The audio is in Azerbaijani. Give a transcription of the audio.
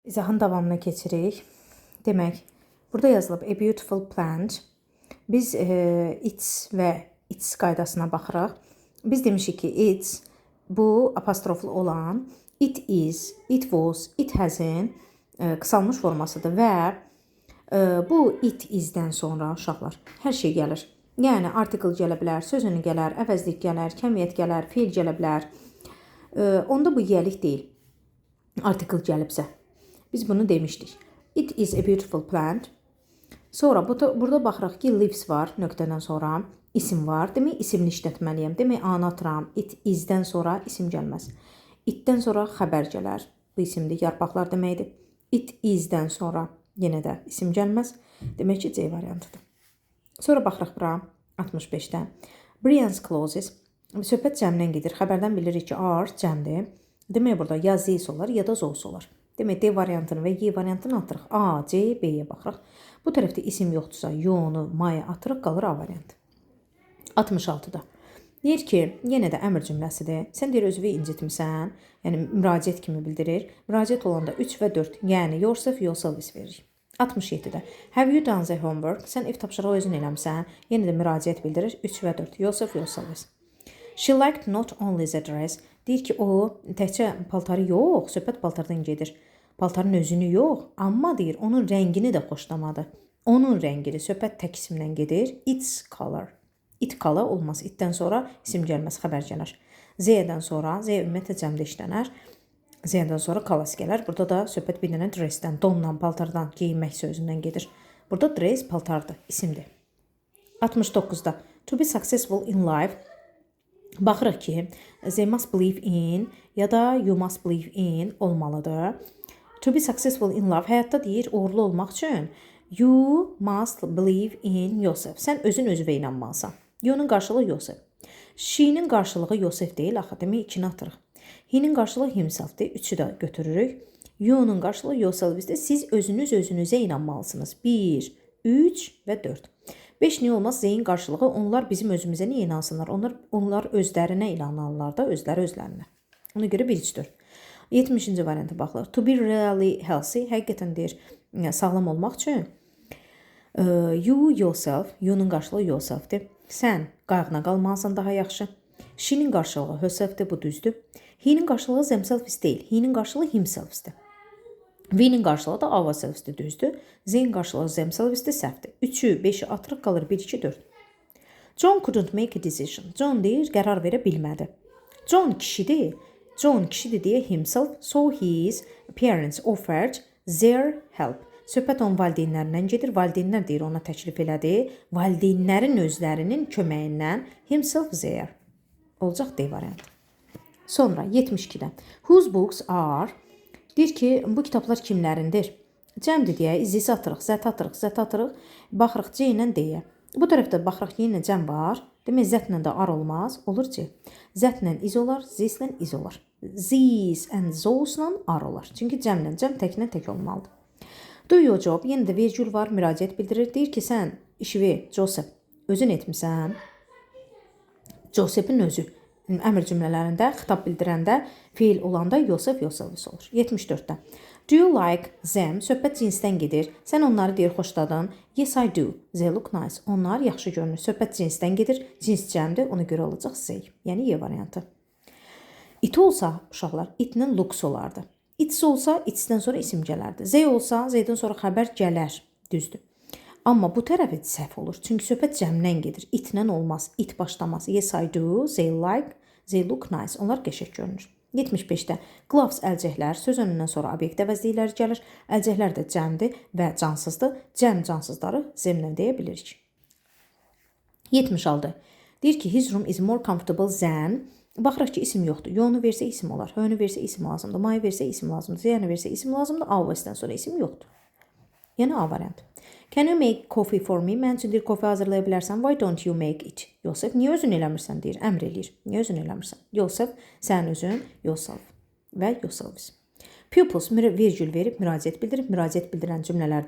İzahın davamına keçirik. Demək, burada yazılıb "a beautiful plant". Biz it's və its qaydasına baxırıq. Biz demişik ki, it's bu apostroflu olan it is, it was, it has-in qısalmış formasıdır və bu it is-dən sonra, uşaqlar, hər şey gəlir. Yəni article gələ bilər, söz önü gələr, əvəzlik gələr, kəmiyyət gələr, feil gələ bilər. Onda bu yiyəlik deyil. Article gəlibsə. Biz bunu demişdik. It is a beautiful plant. Sonra burada baxırıq ki, leaves var, nöqtədən sonra isim var. Demək, isimini işlətməliyəm. Demək, A-nı atıram. It is-dən sonra isim gəlməz. It-dən sonra xəbər gələr. Bu isimdir, yarpaqlar deməkdir. It is-dən sonra yenə də isim gəlməz. Demək ki, C variantıdır. Sonra baxırıq bura 65-də. Brian's clothes. Söhbət cəmdən gedir. Xəbərdən bilirik ki, are cəmdir. Demək, burada ya these olar, ya da those olar. Demək, D variantını və Y variantını atırıq. A, C, B-yə baxırıq. Bu tərəfdə isim yoxdursa, you-nu, my atırıq, qalır A variantı. 66-da. Deyir ki, yenə də əmr cümləsidir. Sən, deyir, özünü incitmisən, yəni müraciət kimi bildirir. Müraciət olanda 3 və 4, yəni yourself, yourselves veririk. 67-də. Have you done the homework? Sən ev tapşırığı özün eləmisən. Yenə də müraciət bildirir. 3 və 4. Yourself, yourselves. She liked not only the dress. Deyir ki, o təkcə paltarı yox, söhbət paltardan gedir. Paltarın özünü yox, amma, deyir, onun rəngini də xoşlamadı. Onun rəngini, söhbət tək isimdən gedir. Its color. It color olmaz. Itdən sonra isim gəlməz, xəbər gələr. The-dən sonra, the ümumiyyətlə cəmdə işlənər. The-dən sonra colors gələr. Burada da söhbət bir dənə dressdən, dondan, paltardan, geyinmək sözündən gedir. Burada dress paltardır, isimdir. 69-da to be successful in life, baxırıq ki, they must believe in ya da you must believe in olmalıdır. To be successful in life, həyatda, deyir, uğurlu olmaq üçün you must believe in yourself. Sən özün özünə inanmalısan. You-nun qarşılığı yourself. She-nin qarşılığı yourself deyil axı, demək, ikini atırıq. He-nin qarşılığı himself-dir. Üçü də götürürük. You-nun qarşılığı yourself-dir. Siz özünüz özünüzə inanmalısınız. 1, 3 və 4. 5 niyə olmaz? They-in qarşılığı, onlar bizim özümüzə niyə inansınlar? Onlar özlərinə inanarlar da, özləri özlərinə. Ona görə 1, 3, 4. 70-ci varianta baxılır. To be really healthy, həqiqətən, deyir, sağlam olmaq üçün you yourself, you-nun qarşılığı yourself-dir. Sən qayğına qalmalısan daha yaxşı. She-nin qarşılığı herself-dir, bu düzdür. He-nin qarşılığı themselves deyil. He-nin qarşılığı himself-dir. We-nin qarşılığı da ourselves-dir, düzdür. They-in qarşılığı themselves-dir, səhvdir. 3-ü, 5-i atırıq, qalır 1, 2, 4. John couldn't make a decision. John, deyir, qərar verə bilmədi. John kişidir. John kişidir deyə himself, so his parents offered their help. Söhbət onun valideynlərindən gedir. Valideynlər, deyir, ona təklif elədi. Valideynlərin özlərinin köməyindən himself, their. Olacaq D variantı. Sonra 72-də. Whose books are? Deyir ki, bu kitablar kimlərindir? Cəmdir deyə is atırıq, that atırıq, that atırıq. Baxırıq C ilə D-yə. Bu tərəfdə baxırıq ki, yenə cəm var. Demək, that-lə də are olmaz, olur C. That-lə is olar, this-lə is olar. These and those-la are olar. Çünki cəmlə cəm, təklə tək olmalıdır. Do your job. Yenə də vergül var, müraciət bildirir. Deyir ki, sən işini, Joseph, özün etmisən. Joseph'in özü əmr cümlələrində xitab bildirəndə feil olanda yourself, yourselves olur. 74-də. Do you like them? Söhbət cinsdən gedir. Sən onları, deyir, xoşladın. Yes, I do. They look nice. Onlar yaxşı görünür. Söhbət cinsdən gedir. Cins cəmdir. Ona görə olacaq they. Yəni Y variantı. It olsa, uşaqlar, it-lə looks olardı. Its olsa, its-dən sonra isim gələrdi. They olsa, they-dən sonra xəbər gələr. Düzdür. Amma bu tərəfi səhv olur. Çünki söhbət cəmdən gedir. It-lə olmaz. It başlamaz. Yes, I do. They like. They look nice. Onlar qəşəng görünür. 75-də gloves, əlcəklər, söz önündən sonra obyekt əvəzlikləri gəlir. Əlcəklər də cəmdir və cansızdır. Cəm cansızları them-lə deyə bilirik. 76. Deyir ki, his room is more comfortable than. Baxırıq ki, isim yoxdur. You-nu versə isim olar. Her-nü versə isim lazımdır. My versə isim lazımdır. They-ni versə isim lazımdır. Ours-dan sonra isim yoxdur. Yəni A variantı. Can you make coffee for me? Mənim üçün, deyir, kofe hazırlaya bilərsən. Why don't you make it yourself? Niyə özün eləmirsən, deyir. Əmr eləyir. Niyə özün eləmirsən? Yourself, sən özün, yourself və yourselves. Pupils, vergül verib müraciət bildirib. Müraciət bildirən cümlələrdə